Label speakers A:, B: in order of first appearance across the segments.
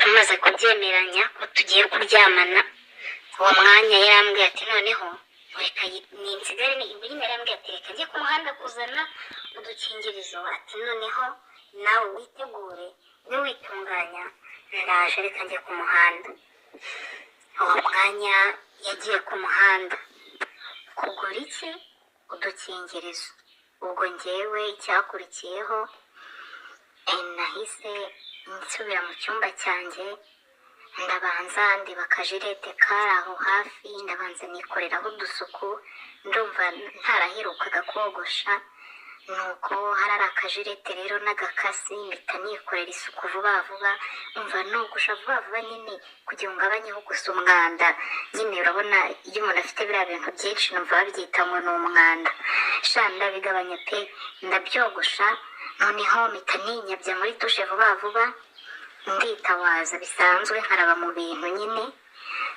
A: Tumaze kubyemeranya ko tugiye kuryamana, uwo mwanya yarambwiye ati noneho reka ninsigare nyine, yarambwiye ati reka njye ku muhanda kuzana udukingirizo, ati noneho nawe witegure ube witunganya, ndaje, reka njye ku muhanda. Uwo mwanya yagiye ku muhanda kugura iki? Udukingirizo. Ubwo njyewe icyakurikiyeho, nahise nsubira mu cyumba cyanjye, ndabanza ndeba akajirete kari aho hafi, ndabanza nikoreraho udusuku, ndumva ntaraherukaga kogosha. Nuko hari akajirete rero n'agakasi, mpita nikorera isuku vuba vuba, umva nogosha vuba vuba nyine kugira ngo ngabanyeho gusa umwanda nyine. Urabona iyo umuntu afite biriya bintu byinshi, numva babyita ngo ni umwanda sha, ndabigabanya pe, ndabyogosha. Noneho mpita ninyabya muri dushe vuba vuba, nditawaza bisanzwe, nkaraba mu bintu nyine.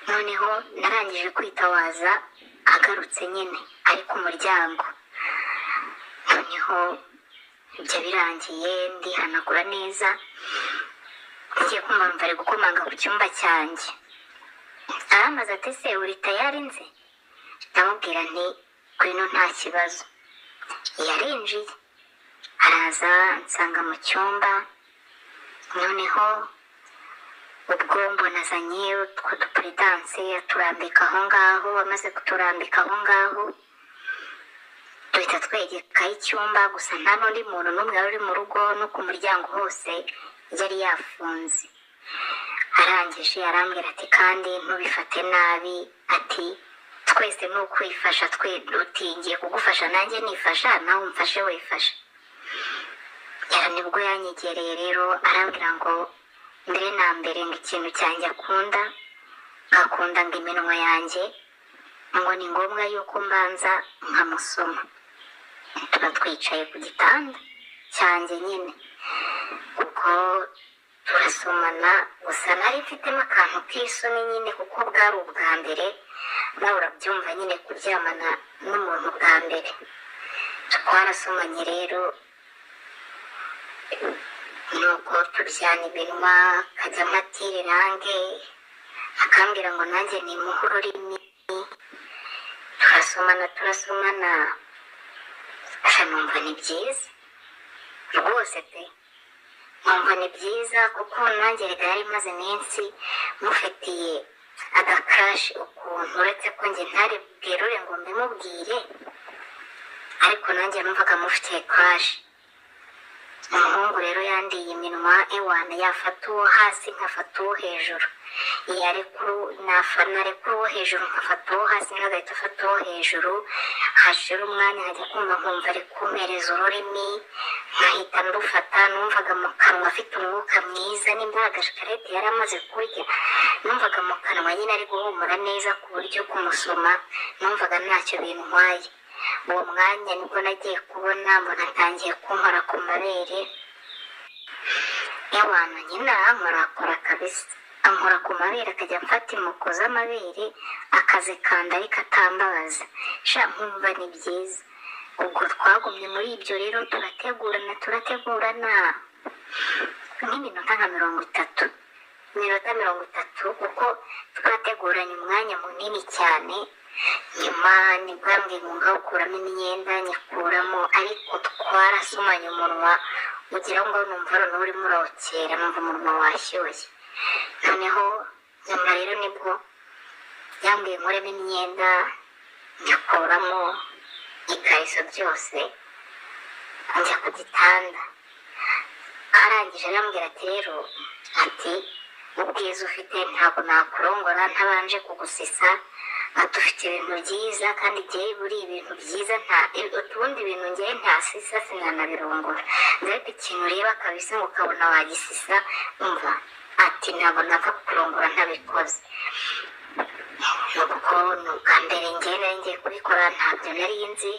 A: Noneho narangije kwitawaza agarutse nyine ari ku muryango. Noneho ibyo birangiye, ndihanagura neza, ngiye kumva numva ari gukomanga ku cyumba cyanjye, arambaza ati ese uri tayari nze? Ndamubwira nti ngwino, nta kibazo. Yarinjiye araza nsanga mu cyumba. Noneho ubwo mbona azanye utwo dupuridanse, aturambika aho ngaho. Amaze kuturambika aho ngaho, duhita twegekaho icyumba gusa, nta n'undi muntu n'umwe wari uri mu rugo, no ku muryango hose yari yafunze. Arangije arambwira ati kandi ntubifate nabi, ati twese ni ukwifasha, twe utingiye kugufasha nanjye nifasha, nawe umfashe wifashe. Yara nibwo yanyegereye rero, arambwira ngo mbere na mbere ngo ikintu cyanjye akunda, ngakunda ngo iminwa yanjye, ngo ni ngombwa yuko mbanza nkamusoma. Tuba twicaye ku gitanda cyanjye nyine, ubwo turasomana. Gusa nari mfitemo akantu k'isoni nyine, kuko bwari ubwa mbere, nawe urabyumva nyine kuryamana n'umuntu bwa mbere. Twarasomanye rero, nuko turyana iminwa, akajya amatira irange, akambwira ngo nanjye nimuhe ururimi. Turasomana, turasomana, gusa numva ni byiza rwose pe, numva ni byiza, kuko nanjye rega yari imaze iminsi mufitiye agakarashi ukuntu, uretse ko njye ntari bwerure ngo mbimubwire, ariko nanjye numvaga mufitiye karashi. Umuhungu rero yandiye iminwa, ewana yafata uwo hasi nkafata uwo hejuru, narekura uwo hejuru nkafata uwo hasi, nkagahita afata uwo hejuru. Hashira umwanya nkajya kumva nkumva ari kumpereza ururimi, nkahita ndufata. Numvaga mu kanwa afite umwuka mwiza, nimba agashikarete yari amaze kurya, numvaga mu kanwa nyine ari guhumura neza, ku buryo kumusoma numvaga ntacyo bintwaye. Uwo mwanya nibwo nagiye kubona mbona atangiye kunkora ku mabere. Ewana nyine arankorakora kabisa, ankora ku mabere, akajya amfata imoko z'amabere akazikanda ariko atambabaza sha, nkumva ni byiza. Ubwo twagumye muri ibyo rero, turategurana, turategurana nk'iminota nka 30, iminota 30, kuko twateguranye umwanya munini cyane. Nyuma nibwo yambwiye ngo ngawukuramo imyenda, nyikuramo, ariko twarasomanye umunwa ugira ngo numva noneho urimo urawukera, numva umunwa washyushye. Noneho nyuma rero nibwo yambwiye nkuremo imyenda, nyikuramo ikariso byose, njya ku gitanda. Arangije arambwira ati rero, ati ubwiza ufite ntabwo nakurongora ntabanje kugusisa, ati ufite ibintu byiza, kandi njyewe buri ibintu byiza nta utundi bintu njyewe ntasisa sinanabirongora, ariko ikintu ureba kabisa ngo ukabona wagisisa, umva ati ntabwo napfa kukurongora ntabikoze. Ubwo ni ubwa mbere njyewe nari ngiye kubikora, ntabyo nari nzi,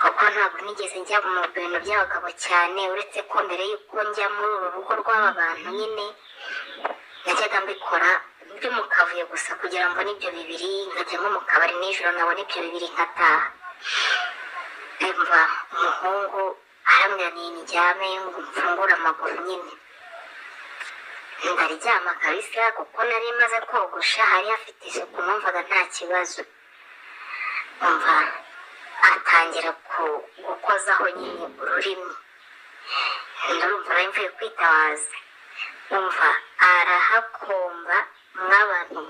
A: kuko ntabwo nigeze njya mu bintu by'abagabo cyane, uretse ko mbere y'uko njya muri uru rugo rw'aba bantu nyine najyaga mbikora byo mu kavuyo gusa, kugira ngo n'ibyo bibiri nkajya nko mu kabari nijoro nkabona ibyo bibiri nkataha. Umva umuhungu arambwira ni ndyame ngo mfungure amaguru nyine. Ndaryama kabisa kuko nari maze kogosha, hari hafite isuku, numvaga nta kibazo. Umva, atangira gukozaho nyine ururimi, ndumva nari mvuye kwitabaza. Umva, arahakomba mw'abantu,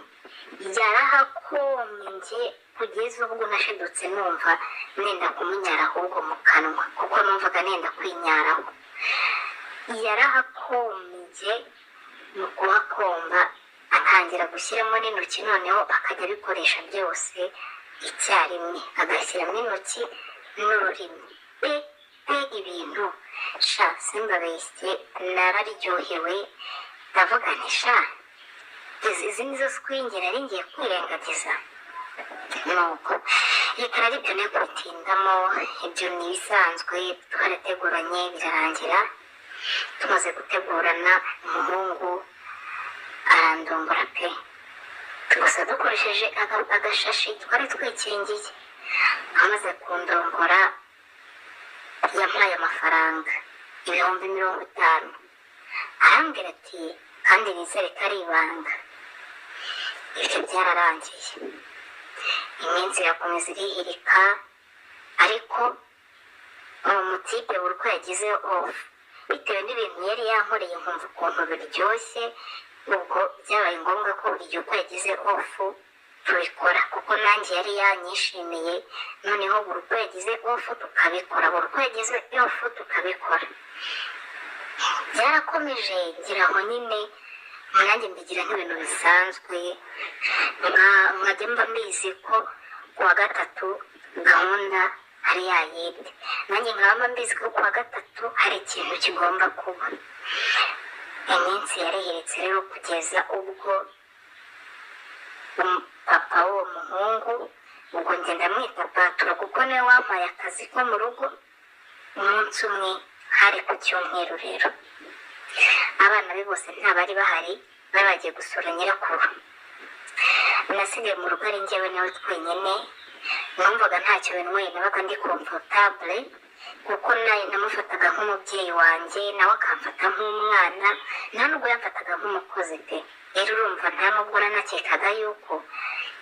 A: yarahakombye kugeza ubwo nashidutse numva nenda kumunyara ahubwo mu kanwa, kuko numvaga nenda kwinyaraho. Yarahakombye, mu kuhakomba atangira gushyiramo n'intoki, noneho akajya abikoresha byose icyarimwe, agashyiramo intoki n'ururimi pe pe. Ibintu sha, simbabeshye, nararyohewe. Ndavuga nti sha, izi nizo swingi nari ngiye kwirengagiza. Nuko reka rero ibyo ne kubitindamo, ibyo ni ibisanzwe. Twarateguranye birarangira. Tumaze gutegurana, umuhungu arandombora pe, gusa dukoresheje agashashi twari twikingiye. Amaze kundongora yampaye amafaranga 50,000, arambwira ati kandi nizere ko ari ibanga. Ibyo byararangiye, iminsi irakomeza irihirika, ariko uwo mutipe buri uko yagize off, bitewe n'ibintu yari yankoreye nkumva ukuntu biryoshye, ubwo byabaye ngombwa ko buri gihe uko yagize off tubikora, kuko nanjye yari yanyishimiye. Noneho buri uko yagize off tukabikora, buri uko yagize off tukabikora. Byarakomeje ngira aho nyine nanjye mbigira nk'ibintu bisanzwe, nkajya mba mbizi ko kuwa gatatu gahunda ari yayindi, nanjye nkaba mbizi ko kuwa gatatu hari ikintu kigomba kuba. Iminsi yarihiritse rero kugeza ubwo papa w'uwo muhungu, ubwo ngenda mwita patura kuko niwe wampaye akazi ko mu rugo. Umunsi umwe hari ku cyumweru rero, abana be bose ntabari bahari, bari bagiye gusura nyirakuru. Nasigaye mu rugo ari njyewe nawe twenyine. Numvaga ntacyo bintwaye, nabaga ndi comfortable kuko nawe namufataga nk'umubyeyi wanjye, nawe akamfata nk'umwana, nta nubwo yamfataga nk'umukozi pe. Rero urumva nta nubwo nanakekaga yuko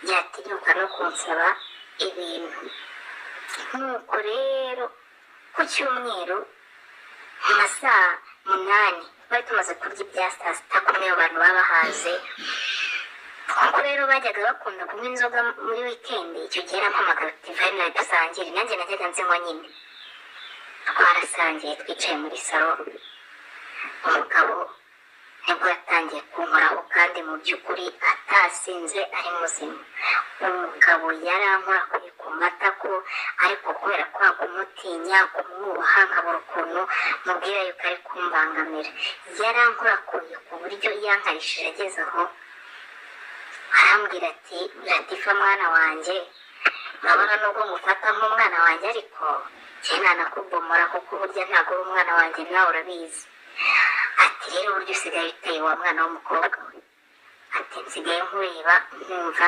A: yatinyuka no kunsaba ibintu. Nuko rero ku cyumweru mu masaha 8 twari tumaze kurya ibya saa sita, kumwe abantu baba bahaze, kuko rero bajyaga bakunda kunywa inzoga muri wikendi. Icyo gihe yarampamagara ati vayinari dusangire, nanjye najyaga nzinywa nyine. Twarasangiye twicaye muri salo, umugabo nibwo yatangiye kunkoraho, kandi mu by'ukuri atasinze ari muzima. Umugabo yarankorakoye ku matako, ariko kubera kwa kumutinya, kumwubaha, nkabura ukuntu mubwira yuko ari kumbangamira. Yarankorakoye ku buryo yankarishije ageze aho arambwira ati Latifa mwana wanjye, urabona nubwo ngufata nk'umwana wanjye ariko njye nanakubomora, kuko burya ntabwo uri umwana wanjye, nawe urabizi. Ati rero uburyo usigaye uteye wa mwana w'umukobwa we, ati nsigaye nkureba nkumva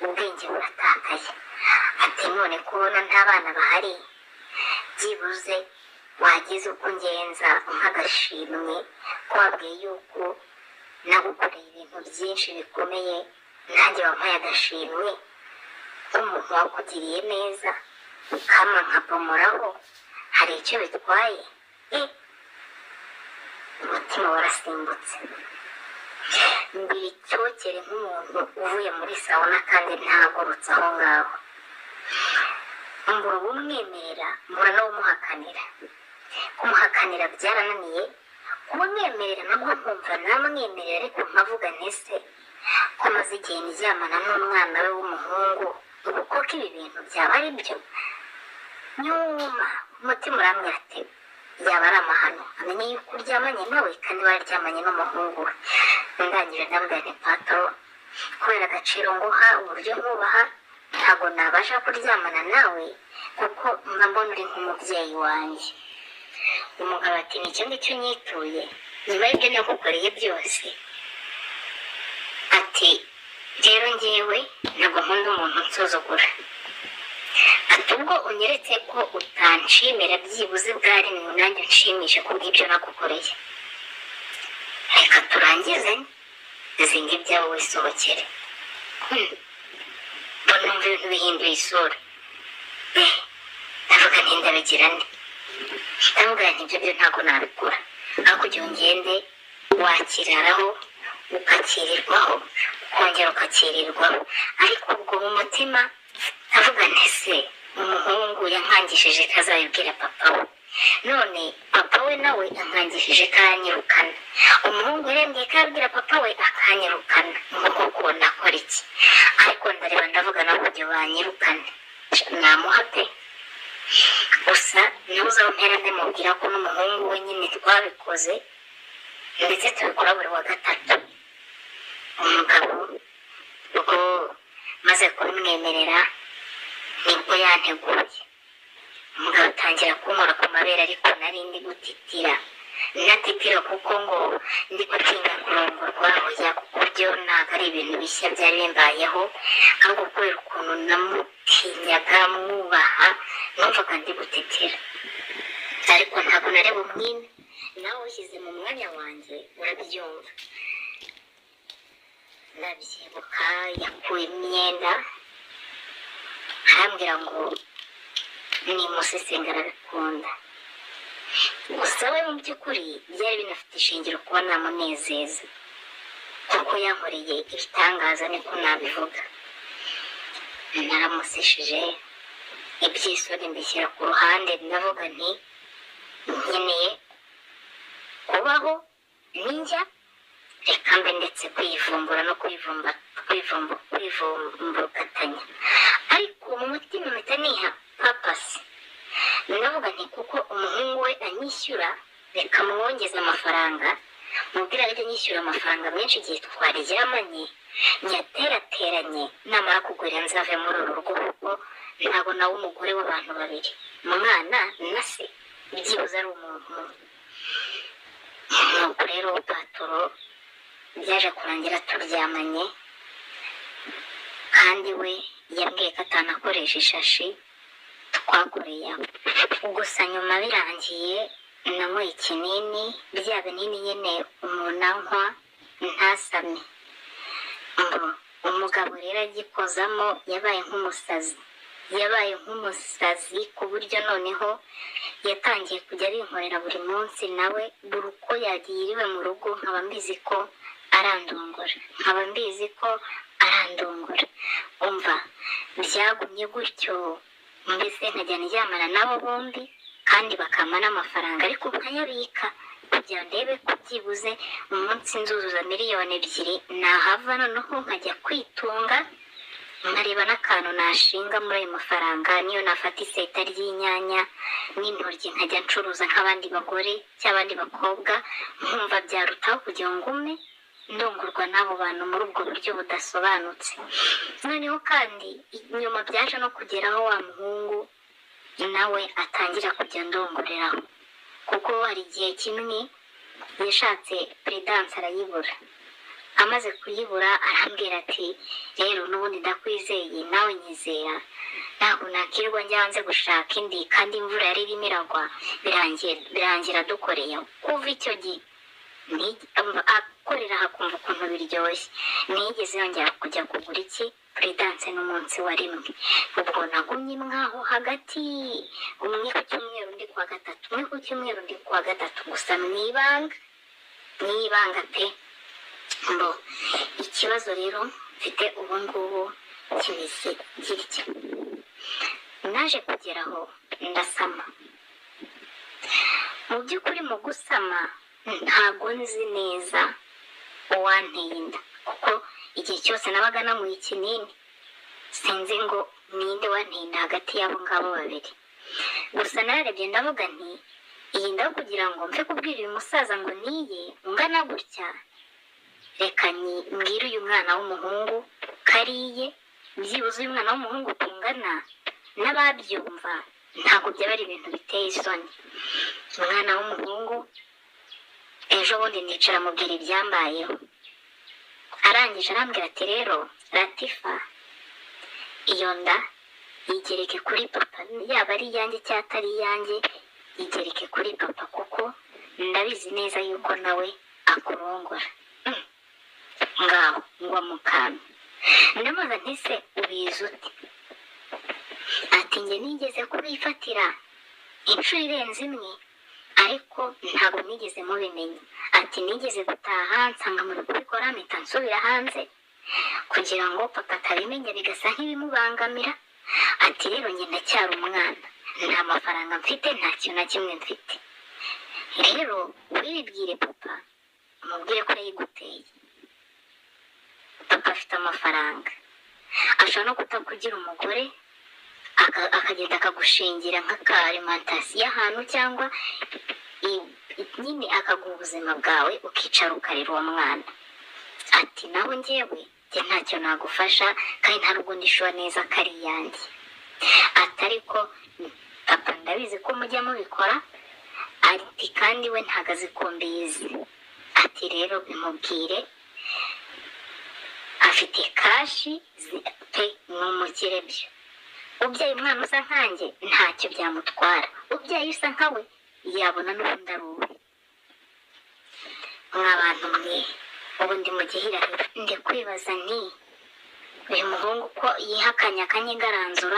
A: ubwenge buratakaye. Ati none kubona nta bana bahari, byibuze wagize uko ungenza nk'agashimwe ko wabwiye yuko nagukoreye ibintu byinshi bikomeye, nanjye wampaye agashimwe nk'umuntu wakugiriye neza, kama nkabomoraho, hari icyo bitwaye? Umutima warasimbutse, mbira icyokere nk'umuntu uvuye muri sauna kandi ntagurutse aho ngaho. Mbura ubumwemerera, mbura n'ubumuhakanira. Kumuhakanira byarananiye, kumwemerera nabwo nkumva namwemerera, ariko nkavuga ntese ko maze igihe ndyamana n'umwana we w'umuhungu, ubu koko ibi bintu byaba ari byo? Nyuma umutima urambwira ati yaba ari amahano amenye yuko uryamanye nawe kandi wararyamanye n'umuhungu we. Ndangije ndambwira nti patoro, kubera agaciro nguha, uburyo nkubaha, ntabwo nabasha kuryamana nawe kuko mba mbona uri nk'umubyeyi wanjye. Umugabo ati nicyo ngicyo unyituye nyuma y'ibyo nagukoreye byose? Ati rero njyewe ntabwo nkunda umuntu unsuzugura. Ati ubwo unyeretse ko utanshimira, byibuze bwa rimwe nanjye unshimishe kubw'ibyo nagukoreye. Reka turangize, zinga ibyawe wisohokere. Mbona numva ibintu bihinduye isura. Ndavuga nti ndabigira nde? Ndavuga nti ibyo byo ntabwo nabikora, aho kugira ngo ngende wakiraraho ukakirirwaho ukongera ukakirirwaho. Ariko ubwo mu mutima ndavuga nti se umuhungu yankangishije ko azabibwira papa we, none papa we nawe yankangishije ko aranyirukana. Umuhungu yarembwiye ko arabwira papa we akanyirukana, ngo koko nakora iki? Ariko ndareba ndavuga nawe kugira banyirukane namuha pe. Gusa ntuze aho mpera ndimubwira ko n'umuhungu we nyine twabikoze, ndetse tubikora buri wa gatatu. Umugabo ubwo maze kubimwemerera nibwo yanteguye. Umugabo atangira kunkora ku mabere, ariko nari ndi gutitira, natitira kuko ngo ndi gutinya kurongorwa. Oya, kuko byo ntabwo ari ibintu bishya byari bimbayeho, ahubwo kubera ukuntu namutinyaga mwubaha numvaga ndi gutitira. Ariko ntabwo nari bumwime, nawe ushyize mu mwanya wanjye urabyumva. Ndabyibuka yakuye imyenda arambwira ngo nimusesengera arabikunda. Gusa we mu by'ukuri byari binafite ishingiro kuba namunezeza, kuko yankoreye ibitangaza, niko nabivuga. Naramuseshije iby'isoni mbishyira ku ruhande, ndavuga nti nkeneye kubaho ninjya reka mbe ndetse kwivumbura no kwivumburukatanya. Ariko mu mutima mpita niha papasi, ndavuga nti kuko umuhungu we anyishyura, reka mwongeze amafaranga, mubwira ajye anyishyura amafaranga menshi igihe twaryamanye, nyaterateranye, namara kugurira nzave muri uru rugo, kuko ntabwo nawe umugore w'abantu babiri, umwana na se, byibuze ari umuntu umwe. Nuko rero patoro byaje kurangira turyamanye, kandi we yambwiye ko atanakoresha ishashi twakoreye aho. Gusa nyuma birangiye nanyweye ikinini, bya binini nyine umuntu anywa ntasame. Ngo umugabo rero agikozamo yabaye nk'umusazi, yabaye nk'umusazi ku buryo noneho yatangiye kujya abinkorera buri munsi, nawe buri uko yagiriwe mu rugo nkaba mbizi ko arandongora, nkaba mbizi ko arandongora. Umva byagumye gutyo, mbese nkajya ndyamana nabo bombi kandi bakampa n'amafaranga, ariko nkayabika kugira ndebe ko byibuze umunsi nzuzuza 2,000,000 nahava noneho nkajya kwitunga, nkareba n'akantu nashinga muri ayo mafaranga, niyo nafata iseta ry'inyanya n'intoryi nkajya ncuruza nk'abandi bagore cyangwa abandi bakobwa, nkumva byarutaho kugira ngo ngume ndongorwa n'abo bantu muri ubwo buryo budasobanutse. Noneho kandi nyuma byaje no kugeraho wa muhungu nawe atangira kujya ndongoreraho, kuko hari igihe kimwe yashatse peredanse arayibura. Amaze kuyibura arambwira ati rero n'ubundi ndakwizeye nawe nyizera, ntabwo nakirwa njya hanze gushaka indi, kandi imvura yari irimo iragwa, birangira dukoreye. Kuva icyo gihe akorera hakumva ukuntu biryoshye, ntiyigeze yongera kujya kugura iki peredanse n'umunsi wa rimwe. Ubwo nagumye mwaho hagati, umwe ku cyumweru undi kuwa gatatu, umwe ku cyumweru undi kuwa gatatu, gusa mwibanga, mwibanga pe. Mbo ikibazo rero mfite ubu ngubu kimeze gitya, naje kugera aho ndasama. Mu by'ukuri mu gusama ntabwo nzi neza uwanteye inda, kuko igihe cyose nabaga nanyweye ikinini, sinzi ngo ninde wanteye inda hagati y'abo ngabo babiri. Gusa nararebye ndavuga nti iyi nda kugira ngo mfe kubwira uyu musaza ngo niye ungana gutya, reka mbwire uyu mwana w'umuhungu kariye, byibuze uyu mwana w'umuhungu tungana n'ababyumva ntabwo byaba ari ibintu biteye isoni. Umwana w'umuhungu ejo bundi nicara mubwira ibyambayeho, arangije arambwira ati rero Latifa, iyo nda yigereke kuri papa, yaba ari iyanjye cyangwa atari iyanjye, yigereke kuri papa, kuko ndabizi neza yuko nawe Akurongora. Ngaho ngwa mu kantu. Ndamubaza nti: "Se ubizi ute?" Ati: "Njye nigeze kubifatira inshuro irenze imwe, ariko ntabwo nigeze mubimenya." Ati: "Nigeze gutaha nsanga muri kubikora, mpita nsubira hanze kugira ngo papa atabimenya bigasa nk'ibimubangamira." Ati: "Rero njye ndacyari umwana, nta mafaranga mfite, nta kintu na kimwe mfite. Rero wibibwire papa, umubwire ko yayiguteye. Papa afite amafaranga, ashobora no kutakugira umugore, akagenda akagushingira nk'aka alimentation ahantu, cyangwa nyine akaguha ubuzima bwawe, ukicara ukarera uwo mwana." Ati: "Naho njyewe, njye ntacyo nagufasha, kandi nta nubwo ndishura neza ko ari iyanjye." Ati: "Ariko papa ndabizi ko mujya mubikora." Ati: "Kandi we ntago azi ko mbizi." Ati: "Rero bimubwire, afite cash pe, ni umukire byo. Ubyaye umwana usa nkanjye ntacyo byamutwara, ubyaye usa nkawe yabona n'ubundi ari uwe." Mwa bantu mwe, ubu ndi mu gihirahiro, ndi kwibaza nti: uyu muhungu ko yihakanye akanyigaranzura.